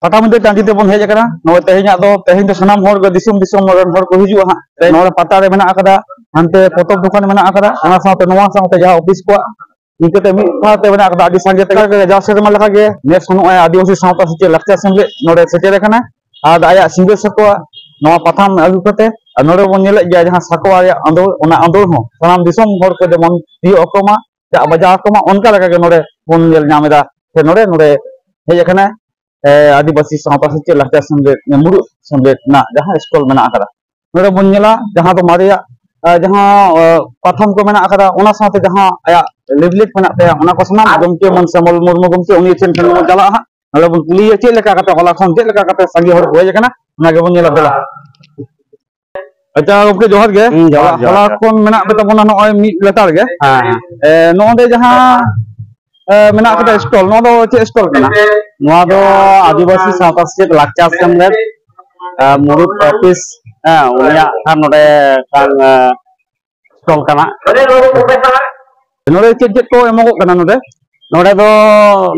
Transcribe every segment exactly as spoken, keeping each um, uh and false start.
ᱯᱟᱴᱟᱵᱤᱸᱫᱟᱹ ᱴᱟᱺᱰᱤ ᱛᱮᱵᱚᱱ ᱦᱮᱡ ᱟᱠᱟᱱᱟ᱾ ᱱᱚᱜᱼᱚᱭ ᱛᱮᱦᱮᱧᱟᱜ ᱫᱚ, ᱛᱮᱦᱮᱧ ᱫᱚ ᱥᱟᱱᱟᱢ ᱦᱚᱲ ᱜᱮ, ᱫᱤᱥᱚᱢ ᱫᱤᱥᱚᱢ ᱨᱮᱱ ᱦᱚᱲ ᱠᱚ ᱦᱤᱡᱩᱜᱼᱟ ᱦᱟᱸᱜ᱾ ᱛᱮᱦᱮᱧ ᱱᱚᱰᱮ ᱯᱟᱛᱟ ᱨᱮ ᱢᱮᱱᱟᱜ ᱟᱠᱟᱫᱟ, ᱦᱟᱱᱛᱮ ᱯᱚᱛᱚᱵ ᱫᱚᱠᱟᱱ ᱢᱮᱱᱟᱜ ᱟᱠᱟᱫᱟ, ᱚᱱᱟ ᱥᱟᱶᱛᱮ ᱱᱚᱣᱟ ᱥᱟᱶᱛᱮ ᱡᱟᱦᱟᱸ ᱚᱯᱷᱤᱥ ᱠᱚᱣᱟᱜ, ᱤᱱᱠᱟᱹᱛᱮ ᱢᱤᱫ ᱥᱟᱶᱛᱮ ᱢᱮᱱᱟᱜ ᱟᱠᱟᱫᱟ᱾ ᱟᱹᱰᱤ ᱥᱟᱸᱜᱮ ᱛᱮᱜᱮ ᱡᱟᱣ ᱥᱮᱨᱢᱟ ᱞᱮᱠᱟᱜᱮ ᱱᱮᱥ ᱦᱚᱸ ᱱᱚᱜᱼᱚᱭ ᱟᱹᱫᱤᱵᱟᱹᱥᱤ ᱥᱟᱶᱛᱟ ᱥᱮᱪᱮᱫ ᱞᱟᱠᱪᱟᱨ ᱥᱮᱢᱞᱮᱫ ᱱᱚᱰᱮ ᱥᱮᱴᱮᱨ ᱟᱠᱟᱱᱟ᱾ ᱟᱨ ᱟᱭᱟᱜ ᱥᱤᱸᱜᱟᱹ ᱥᱟᱠᱣᱟ ᱱᱚᱣᱟ ᱯᱟᱛᱷᱟᱢ ᱟᱹᱜᱩ ᱠᱟᱛᱮ, ᱟᱨ ᱱᱚᱰᱮ ᱵᱚᱱ ᱧᱮᱞᱮᱫ ᱜᱮᱭᱟ ᱡᱟᱦᱟᱸ ᱥᱟᱠᱣᱟ ᱨᱮᱭᱟᱜ ᱟᱸᱫᱳᱲ, ᱚᱱᱟ ᱟᱸᱫᱳᱲ ᱦᱚᱸ ᱥᱟᱱᱟᱢ ᱫᱤᱥᱚᱢ ᱦᱚᱲ ᱠᱚ ᱡᱮᱢᱚᱱ ᱛᱤᱭᱳᱜ ᱟᱠᱚ ᱢᱟ, ᱪᱟᱜ ᱵᱟᱡᱟᱣ ᱟᱠᱚ ᱢᱟ, ᱚᱱᱠᱟ ᱞᱮᱠᱟᱜᱮ ᱱᱚᱰᱮ ᱵᱚᱱ ᱧᱮᱞ ᱧᱟᱢ ᱮᱫᱟ᱾ ᱥᱮ ᱱᱚᱰᱮ, ᱱᱚᱰᱮ ᱦᱮᱡ ᱟᱠᱟᱱᱟ, ᱮ, ᱟᱹᱫᱤᱵᱟᱹᱥᱤ ᱥᱟᱶᱛᱟ ᱥᱮᱪᱮᱫ ᱞᱟᱠᱪᱟᱨ ᱥᱮᱢᱞᱮᱫ, ᱢᱩᱲᱩᱫ ᱥᱮᱢᱞᱮᱫ ᱨᱮᱱᱟᱜ ᱡᱟᱦᱟᱸ ᱥᱴᱚᱞ ᱢᱮᱱᱟᱜ ᱟᱠᱟᱫᱟ᱾ ᱱᱚᱰᱮ ᱵᱚᱱ ᱧᱮᱞᱟ ᱡᱟᱦᱟᱸ ᱫᱚ ᱢᱟᱨᱮᱭᱟᱜ, ᱮ, ᱡᱟᱦᱟᱸ, ᱮ, ᱯᱟᱛᱷᱟᱢ ᱠᱚ ᱢᱮᱱᱟᱜ ᱟᱠᱟᱫᱟ, ᱚᱱᱟ ᱥᱟᱶᱛᱮ ᱡᱟᱦᱟᱸ ᱟᱭᱟᱜ ᱞᱤᱯᱷᱞᱮᱴ ᱢᱮᱱᱟᱜ ᱛᱟᱭᱟ, ᱚᱱᱟ ᱠᱚ ᱥᱟᱱᱟᱢ ᱜᱚᱢᱠᱮ ᱢᱟᱹᱱ ᱥᱮ ᱢᱚᱞ ᱢᱩᱨᱢᱩ ᱜᱚᱢᱠᱮ, ᱩᱱᱤ ᱴᱷᱮᱱ ᱴᱷᱮᱱ ᱵᱚᱱ ᱪᱟᱞᱟᱜᱼᱟ ᱦᱟᱸᱜ᱾ ᱱᱚᱰᱮ ᱵᱚᱱ ᱠᱩᱞᱤᱭᱟ ᱪᱮᱫ ᱞᱮᱠᱟ ᱠᱟᱛᱮ, ᱦᱚᱞᱟ ᱠᱷᱚᱱ ᱪᱮᱫ ᱞᱮᱠᱟ ᱠᱟᱛᱮ ᱥᱟᱸᱜᱮ ᱦᱚᱲ ᱠᱚ ᱦᱮᱡ ᱟᱠᱟᱱᱟ, ᱚᱱᱟ ᱜᱮᱵᱚᱱ ᱧᱮᱞᱟ᱾ ᱫᱮᱞᱟ᱾ ᱟᱪᱪᱷᱟ ᱜᱚᱢᱠᱮ, ᱡᱚᱦᱟᱨ ᱜᱮ᱾ ᱦᱩᱸ, ᱡᱚᱦᱟᱨ, ᱦᱚᱞᱟ, ᱡᱚᱦᱟᱨ, ᱦᱚᱞᱟ ᱡᱚᱦᱟᱨ᱾ ᱠᱷᱚᱱ ᱢᱮᱱᱟᱜ ᱯᱮ ᱛᱟᱵᱚᱱᱟ ᱱᱚᱜᱼᱚᱭ ᱢᱤᱫ ᱞᱮᱛᱟᱲ ᱜᱮ᱾ ᱦᱮᱸ, ᱦᱮᱸ᱾ ᱮ, ᱱᱚᱜᱼᱚᱭ ᱡᱟᱦᱟᱸ, ᱮ, ᱢᱮᱱᱟᱜ ᱟᱠᱟᱫᱟ ᱥᱴᱚᱞ, ᱱᱚᱣᱟ ᱫᱚ ᱪᱮᱫ ᱥᱴᱚᱞ ᱠᱟᱱᱟ? ᱱᱚᱣᱟ ᱫᱚ ᱟᱹᱫᱤᱵᱟᱹᱥᱤ ᱥᱟᱶᱛᱟ ᱥᱮᱪᱮᱫ ᱞᱟᱠᱪᱟᱨ ᱥᱮᱢᱞᱮᱫ, ᱮ, ᱢᱩᱲᱩᱫ ᱚᱯᱷᱤᱥ, ᱦᱮᱸ, ᱩᱱᱤᱭᱟᱜ ᱠᱷᱟᱱ ᱱᱚᱰᱮ ᱠᱷᱟᱱ, ᱮ, ᱥᱴᱚᱞ ᱠᱟᱱᱟ᱾ ᱱᱚᱰᱮ ᱪᱮᱫ ᱪᱮᱫ ᱠᱚ ᱮᱢᱚᱜᱚᱜ ᱠᱟᱱᱟ ᱱᱚᱰᱮ? ᱱᱚᱰᱮ ᱫᱚ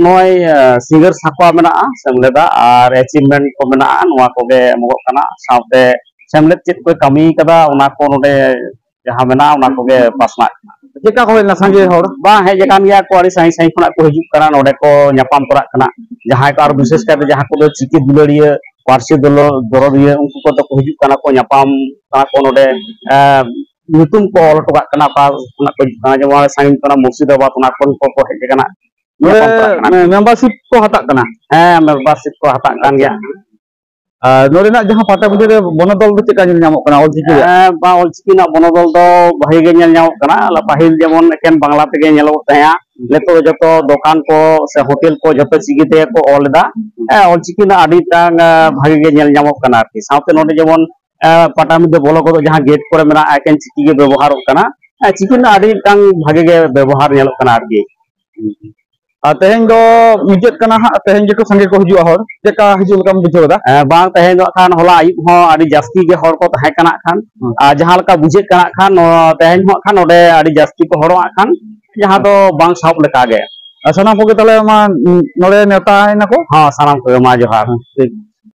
ᱱᱚᱜᱼᱚᱭ, ᱮ, ᱥᱤᱸᱜᱟᱹᱲ ᱥᱟᱠᱣᱟ ᱢᱮᱱᱟᱜᱼᱟ ᱥᱮᱢᱞᱮᱫᱟᱜ, ᱟᱨ ᱟᱪᱤᱵᱷᱢᱮᱱᱴ ᱠᱚ ᱢᱮᱱᱟᱜᱼᱟ, ᱱᱚᱣᱟ ᱠᱚᱜᱮ ᱮᱢᱚᱜᱚᱜ ᱠᱟᱱᱟ᱾ ᱥᱟᱶᱛᱮ ᱥᱮᱢᱞᱮᱫ ᱪᱮᱫ ᱠᱚᱭ ᱠᱟᱹᱢᱤ ᱠᱟᱫᱟ, ᱚᱱᱟ ᱠᱚ ᱱᱚᱰᱮ ᱡᱟᱦᱟᱸ ᱢᱮᱱᱟᱜᱼᱟ, ᱚᱱᱟ ᱠᱚᱜᱮ ᱯᱟᱥᱱᱟᱜ ᱠᱟᱱᱟ᱾ ᱪᱮᱫᱠᱟ ᱠᱚ ᱦᱮᱡ ᱞᱮᱱᱟ ᱥᱟᱸᱜᱮ ᱦᱚᱲ? ᱵᱟᱝ, ᱦᱮᱡ ᱟᱠᱟᱱ ᱜᱮᱭᱟ ᱠᱚ, ᱟᱹᱰᱤ ᱥᱟᱺᱜᱤᱧ ᱥᱟᱺᱜᱤᱧ ᱠᱷᱚᱱᱟᱜ ᱠᱚ ᱦᱤᱡᱩᱜ ᱠᱟᱱᱟ, ᱱᱚᱰᱮ ᱠᱚ ᱧᱟᱯᱟᱢ ᱛᱚᱨᱟᱜ ᱠᱟᱱᱟ᱾ ᱡᱟᱦᱟᱸᱭ ᱠᱚ, ᱟᱨ ᱵᱤᱥᱮᱥ ᱠᱟᱭᱛᱮ ᱡᱟᱦᱟᱸ ᱠᱚᱫᱚ ᱪᱤᱠᱤ ᱫᱩᱞᱟᱹᱲᱤᱭᱟᱹ, ᱯᱟᱹᱨᱥᱤ ᱫᱩᱞᱟᱹᱲ ᱫᱚᱨᱚᱫᱤᱭᱟᱹ, ᱩᱱᱠᱩ ᱠᱚᱫᱚ ᱠᱚ ᱦᱤᱡᱩᱜ ᱠᱟᱱᱟ ᱠᱚ, ᱧᱟᱯᱟᱢ ᱠᱟᱱᱟ ᱠᱚ ᱱᱚᱰᱮ᱾ ᱮᱸ, ᱧᱩᱛᱩᱢ ᱠᱚ ᱚᱞ ᱦᱚᱴᱚ ᱠᱟᱜ ᱠᱟᱱᱟ, ᱚᱠᱟ ᱠᱷᱚᱱᱟᱜ ᱠᱚ ᱦᱤᱡᱩᱜ ᱠᱟᱱᱟ, ᱡᱮᱢᱚᱱ ᱥᱟᱺᱜᱤᱧ ᱠᱷᱚᱱᱟᱜ ᱢᱩᱨᱥᱤᱫᱟᱵᱟᱫᱽ, ᱚᱱᱟ ᱠᱷᱚᱱ ᱠᱚ, ᱠᱚ ᱦᱮᱡ ᱟᱠᱟᱱᱟ᱾ ᱱᱚᱰᱮ ᱧᱟᱯᱟᱢ ᱛᱚᱨᱟᱜ ᱠᱟᱱᱟ ᱠᱚ᱾ ᱢᱮᱢᱵᱟᱨᱥᱤᱯ ᱠᱚ ᱦᱟᱛᱟᱜ ᱠᱟᱱᱟ? ᱦᱮᱸ, ᱢᱮᱢᱵᱟᱨᱥᱤᱯ ᱠᱚ ᱦᱟᱛᱟᱜ ᱠᱟᱱ ᱜᱮᱭᱟ᱾ ᱟᱨ ᱱᱚᱰᱮᱱᱟᱜ ᱡᱟᱦᱟᱸ ᱯᱟᱴᱟᱵᱤᱸᱫᱷᱟᱹ ᱨᱮ ᱵᱚᱱᱚᱫᱚᱞ ᱫᱚ ᱪᱮᱫ ᱞᱮᱠᱟ ᱧᱮᱞ ᱧᱟᱢᱚᱜ ᱠᱟᱱᱟ ᱚᱞᱪᱤᱠᱤ ᱨᱮᱭᱟᱜ? ᱮᱸ, ᱵᱟᱝ, ᱚᱞᱪᱤᱠᱤ ᱨᱮᱱᱟᱜ ᱵᱚᱱᱚᱫᱚᱞ ᱫᱚ ᱵᱷᱟᱜᱤ ᱜᱮ ᱧᱮᱞ ᱧᱟᱢᱚᱜ ᱠᱟᱱᱟ᱾ ᱟᱞᱮ ᱯᱟᱹᱦᱤᱞ ᱡᱮᱢᱚᱱ ᱮᱠᱮᱱ ᱵᱟᱝᱞᱟ ᱛᱮᱜᱮ ᱧᱮᱞᱚᱜᱚᱜ ᱛᱟᱦᱮᱸᱜᱼᱟ, ᱱᱤᱛᱚᱜ ᱫᱚ ᱡᱚᱛᱚ ᱫᱚᱠᱟᱱ ᱠᱚ ᱥᱮ ᱦᱳᱴᱮᱞ ᱠᱚ ᱡᱚᱛᱚ ᱪᱤᱠᱤ ᱛᱮᱜᱮ ᱠᱚ ᱚᱞ ᱮᱫᱟ᱾ ᱦᱮᱸ, ᱚᱞᱪᱤᱠᱤ ᱨᱮᱱᱟᱜ ᱟᱹᱰᱤ ᱢᱤᱫᱴᱟᱝ, ᱮᱸ, ᱵᱷᱟᱜᱤ ᱜᱮ ᱧᱮᱞ ᱧᱟᱢᱚᱜ ᱠᱟᱱᱟ ᱟᱨᱠᱤ᱾ ᱥᱟᱶᱛᱮ ᱱᱚᱰᱮ ᱡᱮᱢᱚᱱ, ᱮᱸ, ᱯᱟᱴᱟᱵᱤᱸᱫᱷᱟᱹ ᱵᱚᱞᱚ ᱜᱚᱫᱚᱜ ᱡᱟᱦᱟᱸ ᱜᱮᱴ ᱠᱚᱨᱮ ᱢᱮᱱᱟᱜᱼᱟ, ᱮᱠᱮᱱ ᱪᱤᱠᱤ ᱜᱮ ᱵᱮᱵᱚᱦᱟᱨᱚᱜ ᱠᱟᱱᱟ᱾ ᱮᱸ, ᱪᱤᱠᱤ ᱨᱮᱱᱟᱜ ᱟᱹᱰᱤ ᱢᱤᱫᱴᱟᱝ ᱵᱷᱟᱜᱤ ᱜᱮ ᱵᱮᱵᱚᱦᱟᱨ ᱧᱮᱞᱚᱜ ᱠᱟᱱᱟ ᱟᱨᱠᱤ᱾ ᱟᱨ ᱛᱮᱦᱮᱧ ᱫᱚ ᱢᱩᱪᱟᱹᱫ ᱠᱟᱱᱟ ᱦᱟᱸᱜ, ᱛᱮᱦᱮᱧ ᱜᱮᱠᱚ ᱥᱟᱸᱜᱮ ᱠᱚ ᱦᱤᱡᱩᱜᱼᱟ ᱦᱚᱲ, ᱪᱮᱫᱠᱟ ᱦᱤᱡᱩᱜ ᱞᱮᱠᱟᱢ ᱵᱩᱡᱷᱟᱹᱣ ᱮᱫᱟ? ᱮᱸ, ᱵᱟᱝ, ᱛᱮᱦᱮᱧ ᱫᱚ ᱦᱟᱸᱜ ᱠᱷᱟᱱ ᱦᱚᱞᱟ ᱟᱹᱭᱩᱵ ᱦᱚᱸ ᱟᱹᱰᱤ ᱡᱟᱹᱥᱛᱤ ᱜᱮ ᱦᱚᱲ ᱠᱚ ᱛᱟᱦᱮᱸ ᱠᱟᱱᱟ ᱦᱟᱸᱜ ᱠᱷᱟᱱ᱾ ᱦᱩᱸ᱾ ᱟᱨ ᱡᱟᱦᱟᱸ ᱞᱮᱠᱟ ᱵᱩᱡᱷᱟᱹᱜ ᱠᱟᱱᱟ ᱦᱟᱸᱜ ᱠᱷᱟᱱ, ᱱᱚᱣᱟ ᱛᱮᱦᱮᱧ ᱦᱚᱸ ᱦᱟᱸᱜ ᱠᱷᱟᱱ ᱱᱚᱰᱮ ᱟᱹᱰᱤ ᱡᱟᱹᱥᱛᱤ ᱠᱚ ᱦᱚᱲᱚᱜᱼᱟ ᱦᱟᱸᱜ ᱠᱷᱟᱱ, ᱡᱟᱦᱟᱸ ᱫᱚ ᱵᱟᱝ ᱥᱟᱦᱚᱵ ᱞᱮᱠᱟ ᱜᱮ᱾ ᱟᱨ ᱥᱟᱱᱟᱢ ᱠᱚᱜᱮ ᱛᱟᱦᱚᱞᱮ ᱢᱟ, ᱩᱸ, ᱱᱚᱰᱮ ᱱᱮᱣᱛᱟ ᱮᱱᱟ ᱠᱚ᱾ ᱦᱚᱸ, ᱥᱟᱱᱟᱢ ᱠᱚᱜᱮ ᱢᱟ ᱡᱚᱦᱟᱨ᱾ ᱴᱷᱤᱠ᱾